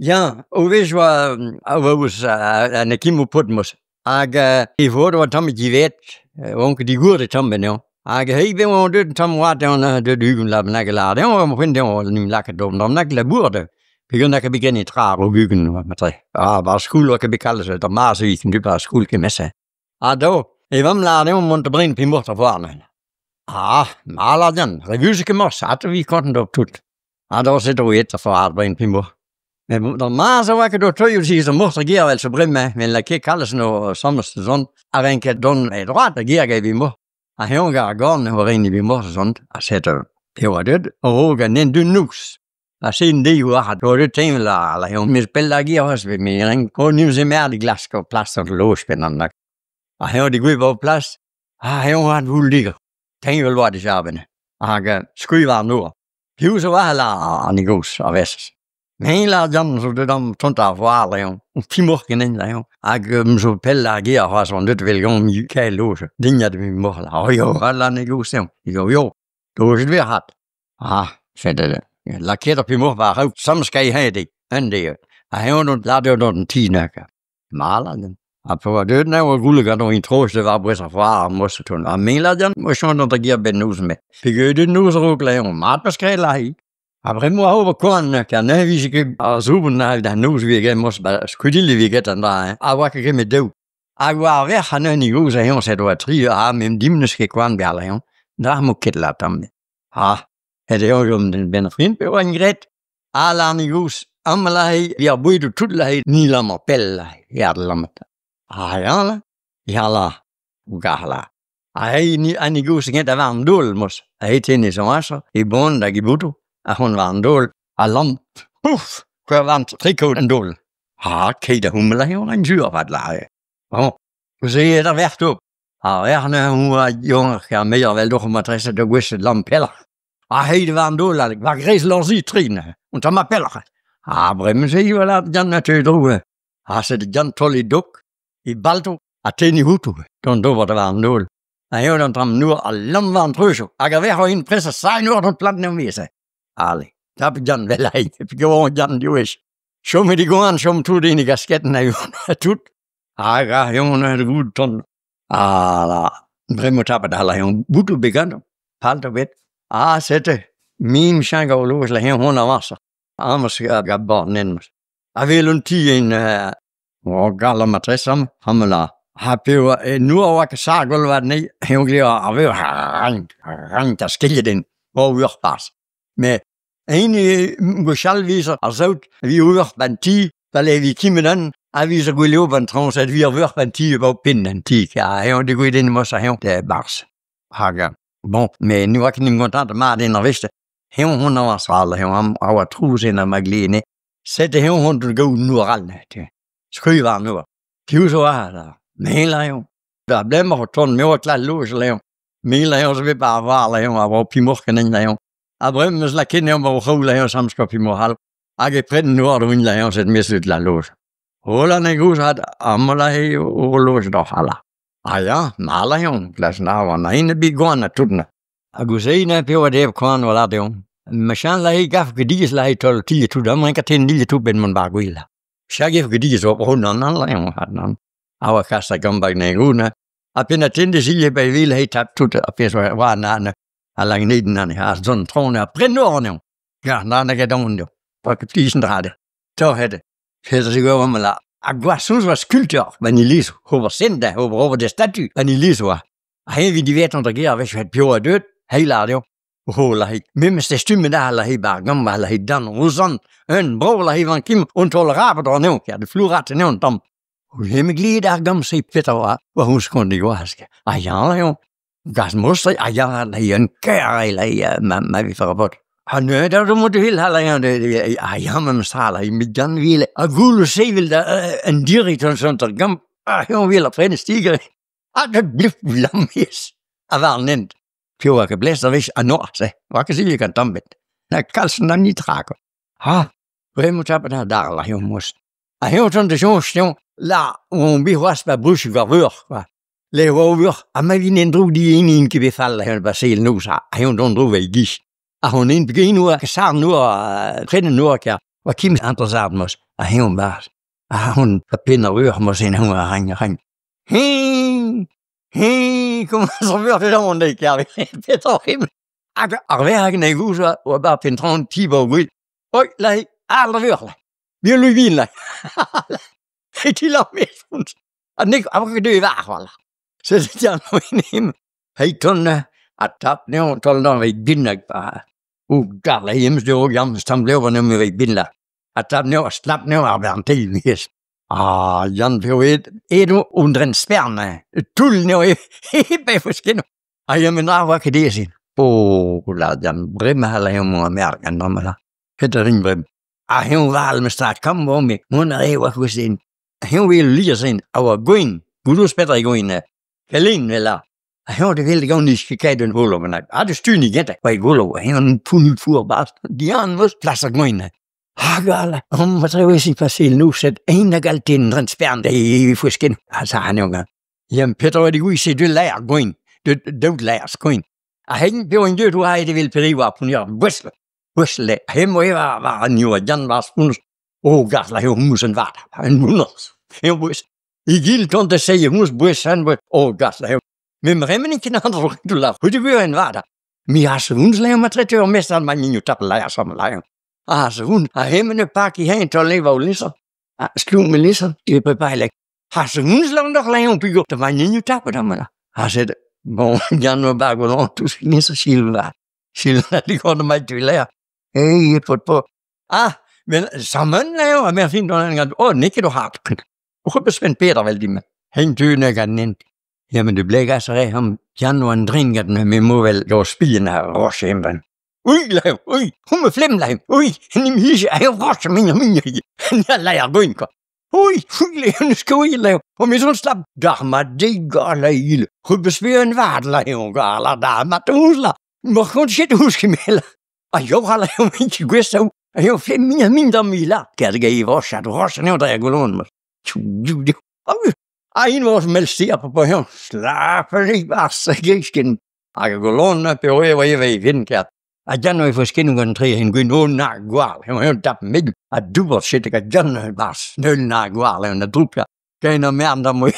Ya, o wech oa a oa ouzh an ekimoù paotr-mouse hag e vod a oa tamm diwezhat, oan ket digoret tamm anezhañ. Hag ivez oan deuet un tamm oad dezhañ deuet 20 vloaz bennak lâret dezhañ oa poent dezhañ en em lakaat d'ober un tamm labourat peogwir n'a ket bet graet netra a-raok 20 vloaz matre. Ah 'ba ar skol 'oa ket bet kalz d'ar mare-se evit an dud 'ba ar skol kement-se. Ha dao, e vamm lâre dezhañ mont da brenañ pemoc'h da foar neuze. Ah, ma lâr din, revuziñ ket morse, atav e vi kontant d'ober tout. Ha da setu aet da foar da brenañ pemoc'h. Met bon, d'ar mare-se 'oa ket o teuiñ ouzh ar moc'h da gêr evel-se bremañ, met n'a ket kalz 'no asambles da zont, a renke dont e droad da gêr gant e vemoc'h. Ha eñ gant ar gorn eo ren e vemoc'h da zont, ha setu e oa deuet a-raok an hent d'un noz. Ha se un deiz war a doare teñval ha eñ 'meus pell da gêr c'hoazh met me renk o 'n em zemer da glask ur plas d'an loj penn Ha eñ degouezhet war plas, ha eñ oa voul digor. Teñval oa dija a-benn. Hag skuizh war an nor. Piv zo war an gozh a vez. Me lâr deomp zo deuet amañ tont ar foar dezhañ, un pemoc'h ganin dezhañ. Hag zo pell ar gêr c'hoazh on deuet 'vel gant kae loj. Dignat evit moc'h la. Yo, an gozh dezhañ. Yo, yo, lojet 'vez 'rat. Ah, sed lakaet ar pemoc'h war a-raok samm skailh dezhi, un deiz. Ha eñ on lâret dont an ti neuze. Malan. Ha pa oa deuet neuze oa goulenn gantañ introñs da war-bouez ar foar ar mos o tont. Ha me lâr din, o chom dont da gêr 'benn noz-mañ. Peogwir deuet noz a-raok lâr mat 'peus graet lâr-hi. Ha bremañ oa ober koan kar neuze 'vije ket ar soubenn neuze da noz 'vije graet mos ba skuilh e vije graet an dra hein. Ha oa ket graet met daou. Hag war ar verc'h anezhañ ni gozh eñ sed oa tri eur ha mem dimp n'eus ket koan berr lâr-eñ. Dra 'mo ket lâr tamm. Ha het eo chom benn ar fin pe oan graet. Ha lâr ni gozh, amañ lâr-hi 'vi ar bouedoù tout lâr-hi ni lammañ pell lâr-hi, ya da lammat. Ha eñ là, ya là, gar là. Ha eñ ha ni gozh gentañ war an daol mos. Ha e tenn e soñj e bon hag e botoù, ha c'hoant war an daol, ha lamm, pouf, kouezh war an trikoù an daol. Ha keit a chom lâr-hi an sur avat lâr-hi. Bon, se eo ar verc'h tout. Ar verc'h neuze oa yaouank ar meilleur eveldoc'h matrese da gouezhet lamm pelloc'h. Ha heit war an daol war greiz Lanzi tre neuze, un tamm pelloc'h. Ha bremañ-se ivez lâret Yann a teu dro. Ha sed Yann taol e dok, e balto, ha tenn e outo d'an d'ober da war an daol. Ha eñ an tamm nour a lamm war an treuzoù hag a-vec'h oa int prest da sailh nour d'an plat nevez. Ale, tap Yann 'vel-henn, peogwir Yann div wech. Chomet e goan, chom tout en e gasketenn ha tout. Hag ar eon ur goud ton. Ha la, bremañ tapet a la boutoù bet gantañ, palto bet. Ah, setu, min chañ gant loj la hon avañsañ. Amañ hag a born ennoz. A wel un ti en o gall matrese amañ, amañ la. Ha p'eo noa oa ket sar gwell warnezhi, eo gleo ar veur rank, rank ha skilhet en, o ur paz. Met Hini gwechall 'vez ar saout evit ober 'ba 'n ti pa levi kement all a vez ar gweleoù 'ba 'n traoñ set 'vi ar vuoc'h 'ba 'n ti e vo penn an ti ha eñ degouezhet en mos eñ e-barzh. Hag bon met ne oa ket 'n em gontantet mat en ar wech eñ hon a oa sal eñ a oa trouz en ma glene set eñ hon da gaout noor all neuze skuizh war noor piv zo aze me la eo da blem o tont me oa klad loj la eo me la eo zo bet 'ba ar war la eo a oa pemoc'h ganin la eo Ha bremañ 'meus lakaet anezhañ 'ba o c'hraou laeroñs amskopiñ mor-all hag e pred noar da vont laeroñs e-maez deus la loj. Holl an gozh amañ lae o loj doc'h Allah. Ha ya, ma laeroñ, plas na oan ain ebet gwan ha tout na. Hag ouzh neuze p'eo debr koan voilà deomp. Machin lae gav ket diaes lae taol ti e tout amañ ket ten dit e tout benn mont 'ba ar gwel. Chag eo ket diaes ober hon an an laeroñ hat nann. A oa kas da gambag ne goun. Ha penn a ten deus ivez ba e vil he tap tout ar pezh oa na A langnedenn anezhañ, ar son tron ha prenn-nor anezhañ. Ya, na na ket aon dezhañ. Pa ket plij an dra dezhañ. Torret eo. Pezh a zo amañ là. Ha gwashoc'h oa skultur 'ba 'n iliz, ober sent dezhañ, ober ober d'e statu 'ba 'n iliz oa. Ha eñ evit diwezhañ da gêr a-wechoù piv oa deuet, hei lâr dezhañ. Oh lâr-hi, memes dastumet all lâr-hi 'ba ar gambr lâr-hi dan Rozan, un brav lâr-hi van-kim, un taol rabet anezhañ, kar da flourat anezhañ un tamm. Hemañ gleet ar gambr-se petra oa, war hon skont e gwask. Ha ya eo. Gaz mostr a ya un kaer eo ma ma vefe ur paotr. Ha neuze da mont da a ya memes tra met gant vil ha gouloù sevel da un diri gant ar gambr ha eñ vil ar prenestr tigr ha da bluf lammes ha war an hent. Piv a ket blest a wech an norzh eh, oa ket se gant tamm ebet. Na kalz na netra kwa. Ha bremañ tapet ar darl a mos. Ha eñ tont da soñj dezhañ la on bet c'hoazh 'ba bruchig ar vuoc'h kwa. Levr ha ma vin en-dro di hini int ket bet fall pa sell noz ha eñ dont dro evel giz. Ha hon int pegen oa sarn oa prenet oa kar. Oa kim hanter mos, ha heñ bas. Ha hon a penn ar ur mos en hon a ragn a ragn. Hi, hi, komañs ar veur bet on deiz kerve. Petra rim. Hag ar verc'h hag gouz oa ba pentran ti ba gwil. Oi, la, ar veur la. Bi lui vin la. E ti la mes. Ha nek a ket deuet war wala. Se se an oin Hei ton a tap neo tol dan vei binnak pa. O gar la ems de o jam stam leo van vei binla. A tap neo a slap neo ar bern teil mis. Ah, Jan peo edo undren spern. Tull neo e be fosken. A yam en ar ket esin. O, la jan brem ha la yam o merk an namala. Het a ring brem. A heon val me sta kam bo me. Mon a e oa gwesin. Heon wil lier sin a oa goin. Goudous petra e goin. Kelin vela. A heon de wil gant is gekeit un holo men. A de stuni gete. Bai golo. Heon punu four bast. Dian vos plas a goin. Ha gal, om wat rewesi fasil nu set ein a galtin dren spern de i fusken. Ha sa han jonga. Jem Peter de gui se de laer goin. De dout laer goin. A hen pe on du ha de vil periwa pun ja bwesle. Bwesle. Hem o eva var an jo jan var spuns. O gas la ho musen vat. En muners. He bwes. I gil ton de se mus bwes han bwes. O gas la ho. Mem remmen ken an du la. Hu de en vada. Mi has uns le ma treteur mestan man jo tap laer som laer. Ah, så hun har hemmene pak i hen tol leva lisser. Ah, sklu med lisser i prepare Har så hun slå doch lave bygger. Der var jo tappe der med. Har set bon, jan var bare gået du skal nisser silva. Silva, det går det mig til lære. Hey, et på. Ah, men sammen laver mere fint en gang. Åh, nikke du har. Og så Svend Peter vel de med. Han tøne kan nent. Jamen, det blev altså ræ ham. Jan var en drink, at vi må vel gå spien her roche hjemme. Ui, lav, ui, hun med flem, lav, ui, han hisse, jeg roche min, min, jeg lader gå ind, Ui, ui, nu skal ui, lav, og min sådan slap, der det gør la ile, hun besværer en vart, lav, gør la, der ma dusla, må kun shit huske med, og jo har lav, min til gæst, og jo flem, min, min, der mila, kan det i vores, at roche, nævnt, der jeg går lån, Ej, en vores melster på på her, slap ikke bare, så gik Og jeg går lån, på jeg var i vind, A jan oe forskellige gange tre hen gyn o na gwal. Hen hen tap mid a duber shit ka jan bas. Nul na gwal en drup ja. Kan og mer der må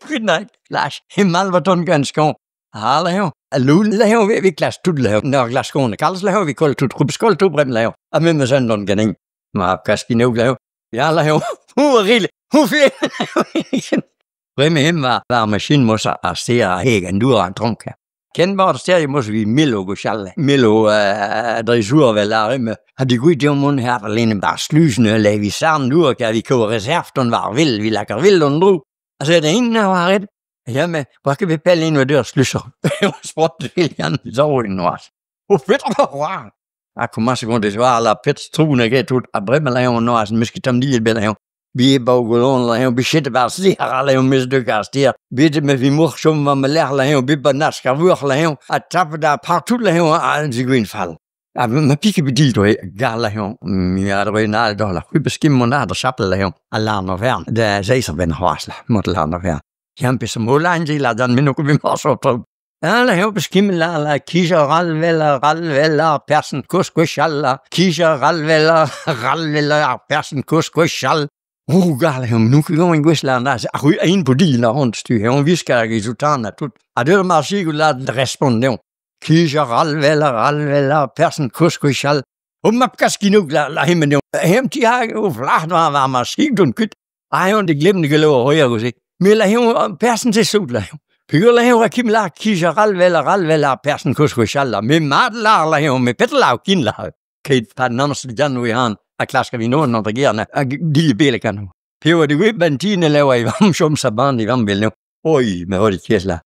kvinna Lars himmel var ton ganske. Hala jo. Lul la jo vi klas tud la når glaskone kalls la vi kol tut rup skol tu brem la A med med sådan don ganing. Ma kaski nu la Ja la jo. Hu ril. Hu fe. Bremme hem var maskin mossa a se a hegen du an tronka. Ken var det stærke mås vi Milo go sjalle. Milo dresur vel der Har de gud det mon her alene bare slysende la vi sammen nu kan vi købe reservton var vil vi lakker vil und dru. Altså det ene var ret. Jamen, hvor kan vi pille ind og dør slyser? Sport vil jan så nu altså. Og fedt var. A kommer så godt det var la pet trune get ut a bremme la nu altså miske tam lige bedre. Vi bogolon la beschitte var si har la mis de gastir. Bitte med vi mor som var med lær la bi ba naska vur la a tappe der partout la a en green fall. A ma pike bedi do gal la mi a der na dollar. Vi beskim mon der chapel la a la no vern. Der seiser ben hoasla mot la no vern. Jampe som holangi la dan min vi mor så på. Ja, la heo beskim la la kisha ralvella ralvella persen kus kushalla kisha ralvella ralvella persen kus kushal. Oh, gal hem nu kan en gwesla na a ru ein på di la rund stu he on viska i sutana tut. A det mar sig la respond Kisha ralvella ralvella persen kus kushal. Og map kaski nu la la hem nu. Hem ti har jo vlacht var var mar sig dun kyt. Ej on det glemte gelo højre go se. Men la hem persen til sut la. Pyr la hem rakim la kisha ralvella ralvella persen kus kushal. Me mad la la hem me petla kin la. Kate pa nams jan vi han a klasker vi nå når der gerne a de bele kan. Peber det går bantine laver i vam som saban i vam vil nu. Oj, med hurtigt kjesla.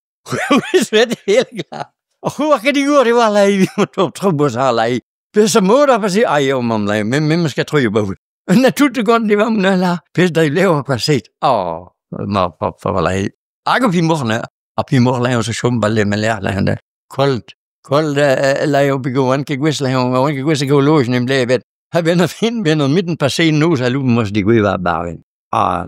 Svet helt klar. Og hvor kan de gøre det var la i vi må tro på så la i. Det så må der bare sige ej jo mam la men men skal tro på. Men naturligt godt det var man la. Pis der laver på set. Åh, ma pa pa la i. Aga vi morne. Og vi mor laver så sjum balle med lær la han der. Koldt. Koldt la jo begå an kan gwis la jo an kan gwis gå låsen nem vet. Ha venner fin venner midten på scenen nu så lupen måste de gå i var bare. Ah,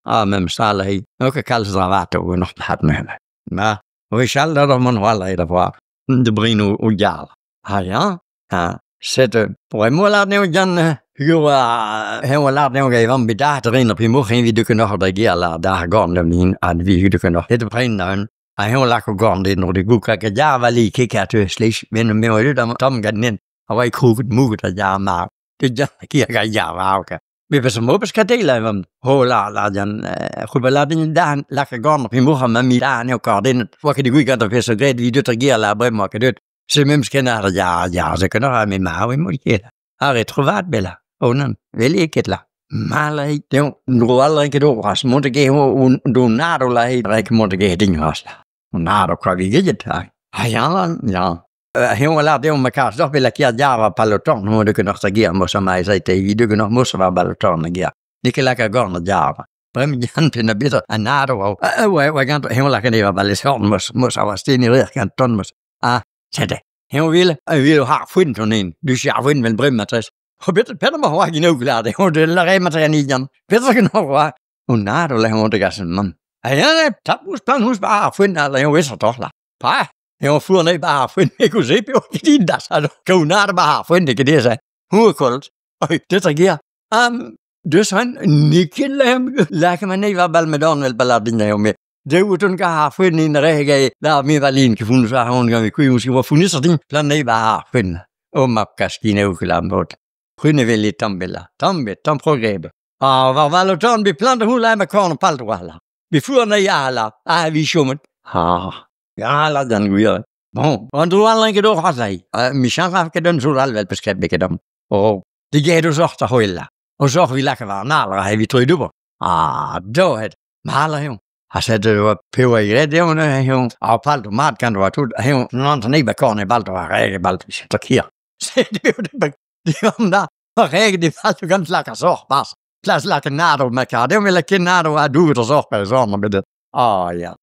ah, men stala i. Nu kan kalde sig vart og nok hat med. Na, og vi skal der man holder i der på. Det brinner og jarl. Ah ja. Ja, sætte bremmola nu jan Hugo oa heñ oa lâret dezhañ gant e vamm bet aet ren ar pemoc'h eñ evit deuet ganeoc'h da gêr lâret da gorn deomp-ni ha vi deuet ganeoc'h. Et brein neuze ha eñ lako gorn din dro d'e goûg hag a ya vale ket a teu slej met me oa deuet amañ tamm ganin a oa krouget mouget a ya mar. Deut da hag a ya war Me peus mo peus ket eil vamm. Ho la la jan c'hwi la din da laka gorn ar pemoc'h ha ma mi da eo kordennet. Oa ket gwir gant ar pezh zo graet evit deuet ar gêr la bremañ ket deuet. Se memes ken ar ya ya se ken ar me ma oe mo ket. Ar e trovad bella. Oh nann, weli ket la. Mal eo deomp dro all ket oras mont ket o do nado la he rek mont ket din ras la. Nado kwa vi get ha. Ha ya ya. Heñ a lâr deomp ma kar doc'h bet lakaet ya war palotorn mo de ket ar gêr mos ma ez te vi de ket mos war balotorn a gêr. N'eo ket lakaat gorn ar ya. Bremañ yann pe na bet an nado a oa oa gant heñ lakaet e war balesorn mos mos a oa steni rer gant ton mos. Ah, sete. Heñ vil a vil har fouent on en. Du ar fouent vel bremañ tres. Ho bet petra ma oa gin oglad e de la re ma tre ni jan. Petra ken oa. O nado le hon de gasen man. Ha ja, tap ouz plan ouz ba ar fouent la heñ wis toch la. Pa, heñ four ne ba ar fouent me go zepe o din das. Ha go nado ba ar fouent ket desa. Hoe kolt. Oi, dit a gear. Am dus han niket lem lak ma ne war bal med an vel balad din eo me. De ut un gar fouent in rege la mi valin ke fun sa hon gant ku mus wa funis din plan ne ba ar fouent. O map kaskin eo lamot. Prune vel e tambella. Tambe, tam progrebe. Ah, war valotan bi plant hu la ma korn palt wala. Bi fur na ya la, ah vi chommet. Ha, ya la dan gwir. Bon, an dro all ket or azai. Mi chan raf ket un jour all vel peskret be ket am. Oh, di get o zoc'h ta c'hoella. O zoc'h vi laka war nal ra evit troi douber. Ah, do het. Mal eo. Ha set oa peo a gret eo ne eo. Ar palt o mat gant oa tout. Eo, nan ne ba korn e balt oa rege balt. Ta kier. Set eo de di am da. Ar rege di balt gant laka zoc'h bas. Plas laka nado ma ka. Deo me laka nado a douget o zoc'h pe zon met det. Ah ja.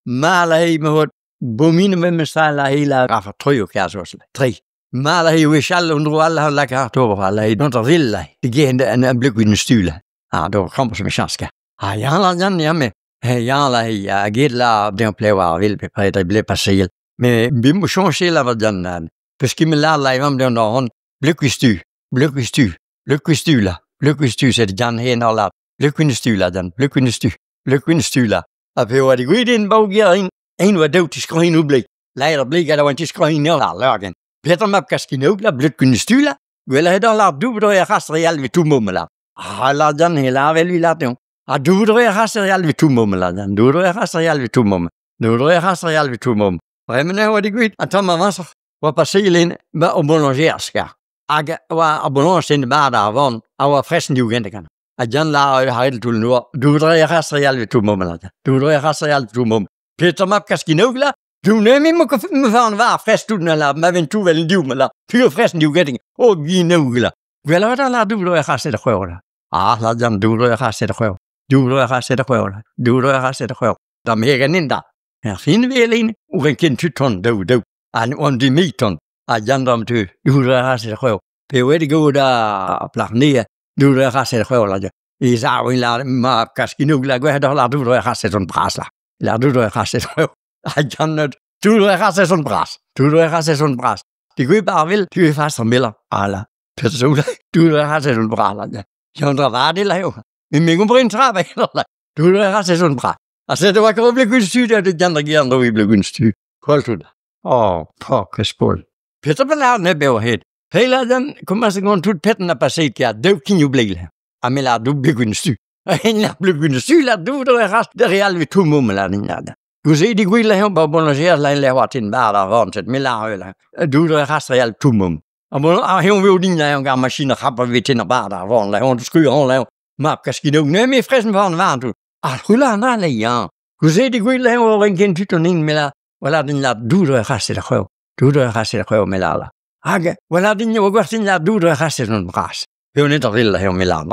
Mal eo me hot bomine me me sa la hela rafa troio kers Tre. Mal eo e chal un dro all laka ar tober alla e dont ar vil la. De gehen en en blik in stule. Ah, do kommer som chanska. Ah ja la jan ja me. Ja la ja get la den plev ar vil pe pre ble passer. Me bi mo changer la var jan. Peski me la la vam den hon blik i stu. Blik i stu. Blik i stu la. Blik i stu set jan hen la. Blik in stu la dan. Blik in stu. Blik in stu la. A pe oa de gwid in baugier in. Ein oa deut skroin ublik. Leider blik a oa skroin la lurgen. Peter map kaskin ook la blik in stu la. Gwell het la doubdre ar ras real vi tou la. Ah la jan he la vel vi la deon. A doubdre ar ras real vi tou mom la jan. Doubdre ar ras real vi tou mom. Doubdre ar ras real vi tou mom. Bremen oa de gwid. An tamm avañsoc'h. Oa passeil in ba o boulanger skar. Hag oa ar boulanger in bar da avant a oa fresen diou gent gant. A jan la ar het tul noa. Doubdre ar ras real vi tou mom la. Doubdre ar ras real vi tou mom. Peter map kaskin ook la. Du ne mi mo me fan var frest du la ma ven tu vel diou la. Pure fresen diou getting. O gi la. Gwell a la doubdre ar ras de c'hweo la. Ah la jan doubdre ar ras de c'hweo. Doubdre ar ras de c'hweo la. Doubdre ar ras de c'hweo. Da megen in da. Er fin velin ou en ken tuton dou dou. An on di miton. A jan dam tu. Doubdre ar ras de c'hweo. Pe wedi go da plach ne. Doubdre ar ras de c'hweo la. E sa in la ma kaskin ook la gwer la doubdre ar ras de bras la. La doubdre ar ras de c'hweo. A jan doubdre ar ras de bras. Doubdre ar ras de bras. De gwib ar vil, du er fast som miller. Alla. Peter Sola, du er ras de bras la. Jan dra var det la jo. Men me kom en trappe la. Du er ras de bras. Altså det var ikke ble gunstig der det andre giver andre vi blev gunstig. Koldt ud. Åh, pokker spol. Peter Bernard ne blev het. Hele den kommer så gång tut petten a passet ja, det kan jo bli. Amela du blev gunstig. En la blev gunstig la du der ras der real vi to mumla den ja. Du ser de gwilla hem på boulanger la la var til bar der vant et mila øl. Du der ras real to mum. Og må ah hem vi din la en gang maskine rapper vi til bar der vant la hon skyer hon la. Map kaskine ne me fresen van vant du. Ah hulla na la ja. Du ser de gwilla hem over en ken tuton in mela. Wala din la du der ras der khø. Du der ras der khø mela la. Hag wala din jo gwart din la du der ras der bras. Vi net der hem mela.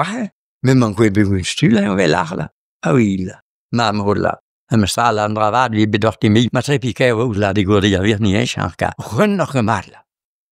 Men man kunne bygge en styl her vel la. Awil. Mam hulla. Am sala andra vad vi bedort i mi. Ma tre pika o la de går det jag vet ni är chanka. Rönn och gemalla.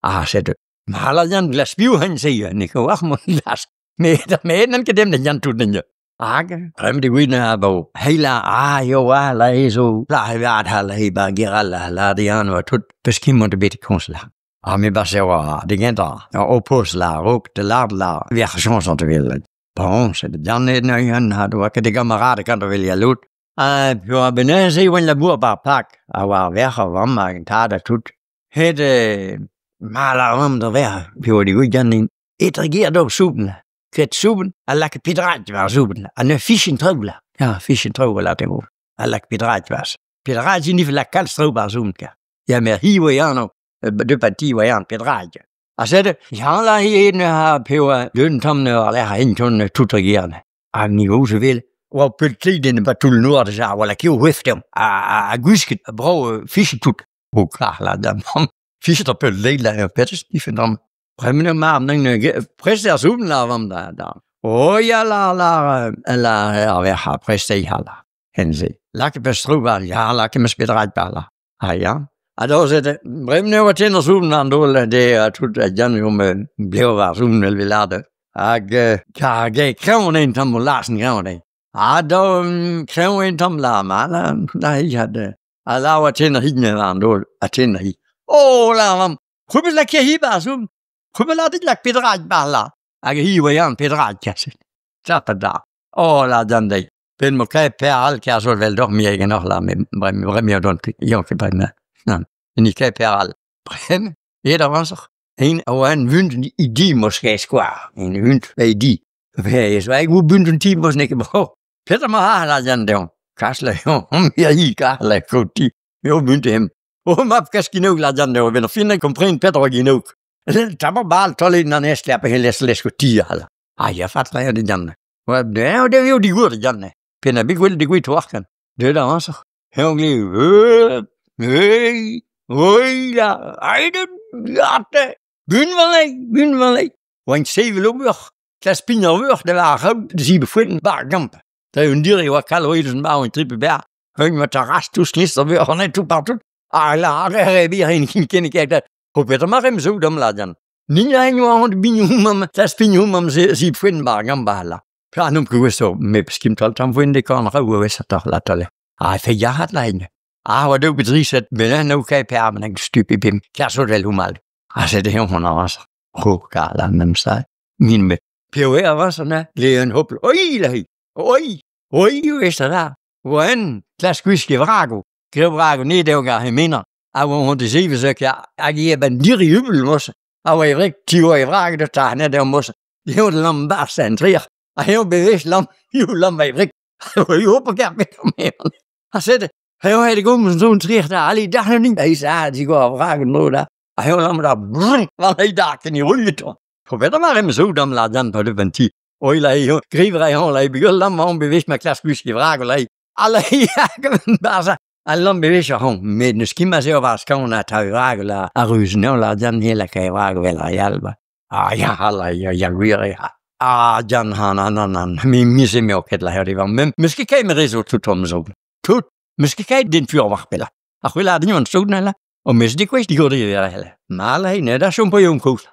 Ah sett. Mala jan glas biu han säger ni ko ach mon las. Me da me nan ke dem den jan tut den. Ag, rem de wina bo. Hela ah jo ah la eso. La ha vat ha la he ba geralla la de an var tut beskimmer de bit konsla. Ha me bas e oa de gentañ o post la a-raok de lâret la verc'h chañs an tevel. Bon, sed Yann en ha doa ket e gamarad kant vel ya lod. Ha p'oa ben neuze e oan labour 'ba ar park ha war ar verc'h ar vamm hag an tad ha tout. Het mal ar vamm da verc'h p'oa degouezhet ganin etre gêr d'ober soubenn. Graet soubenn ha lakaet pedrad war ar soubenn ha neuze fichenn traoù là. Ya, fichenn traoù a lâret eo. Ha lak pedrad 'barzh. Pedrad int ivez lak kalz traoù 'barzh soubenn kwa. Ya met hi oa anv deus pa ti oa anv pedrad. Ha sed ya la hi neuze p'eo un tamm war-lerc'h en tout ar gêr. Ha ni gozh evel oa peultret en ba toull noar deja oa lakaet o c'hoef deomp ha gwisket brav fichet tout. O kar la da mamm fichet ar peul la petra fichet dam. Bremañ eo marv prest eo ar soubenn la vamm da da. O ya la la la ar verc'h prest eo la hen-se. Lakaet peus traoù war ya lakaet 'meus petra par là. Ah ya. Ha da sed bremañ eo tenn ar soubenn an daol de tout Yann eo blev war soubenn evel lâret. Hag hag eo kreñv un tamm o lazh kreñv eo. Ha da kreñv un tamm la ma la la had ha la oa tenn ar c'hi war an daol ha tenn ar c'hi. Oh la vamm, c'hwi 'peus lakaet hi 'ba ar soubenn? C'hwi 'peus lâret dit lak petra 'ba la? Hag hi oa Yann petra kaset. Tapet da. Oh la dan dezhi. Ben mo kae per all kerzh eveldoc'h me ganeoc'h la me bremañ don ket ya ket bremañ. Nann, ni kae per all. Bremañ aet avañsoc'h en a oa un vunt i di mos ket kwa un vunt e di. Ez oa eo bunt un ti mos n'eo ket brav. Petra ma ha la Yann deomp? Kas la ya hi kar la ti. Eo bunt hem. O mab kas ginouk la Yann deomp ben ar fin kompren petra oa ginouk. Tamm bal tolin an estlap he les les ti all. Ah ya fat la di Yann. Oa dezhañ eo digour Yann. Pen a big wel degouezh toarkan. Deuet avañsoc'h. Eñ glev hey oi la aet ate bunvanlei bunvanlei. Oaint sevel ober klas pign ar veur da ar raout zib foenn bar gamp. Da un dir e oa kal oa eus an un tripe ber. Eun ma ta rast tous nis ar veur an tout partout. Ah la ar re bir en kin ken ket. Ho petra ma rem zo dam la jan. Nin a en oa an bign mam klas pign mam zib foenn bar gamp la. Pla n'omp ket gouest me skim tal tamm voen de kan ra oa wes la tale. Ah, fe yahat la en. Ah, oa deu bet ben no kai per men stupi bim. Kerzo del humal. Ah, c'est de hon avans. Ho ka la mem sa. Min me. Peo e avans na le un hopl. Oi la hi. Oi. Oi west da. Oa klas gwiske vrago. Grev vrago ne deo gar he mena. A oa hon de zeven zek ja. Hag e ben diri hubel mos. A oa e vrek ti oa e vrag de ta ne deo mos. Eo de lam bas en trier. A eo bewest lam eo lam e vrek. Oa eo op ker bet om A sed eo het gom zo'n trier da. Ali daar niet. Hij sa die go vragen no da. A eo lam da brrr. Van hij daar ken je rulle to. Probeer maar hem zo dan la dan pa de venti. Oi la eo griver hon la begul lam hon bewest ma klas gwiske vrag la. Alle ja basa. Al lam bewest hon met ne skimma se war skaon a ta vrag la a ruz no la dan hele kai vrag vel a yalba. Ah ja alla ja ja gwir ja. Ah jan han han han han mi mise me ket la heri van mem. Meske kai me rezo tout om zo. Tout. Meske kai din fyr war bella. A c'hwel a din an soud la. O mes di kwest di gode ver hele. Mal hei ne da chom po jong koos.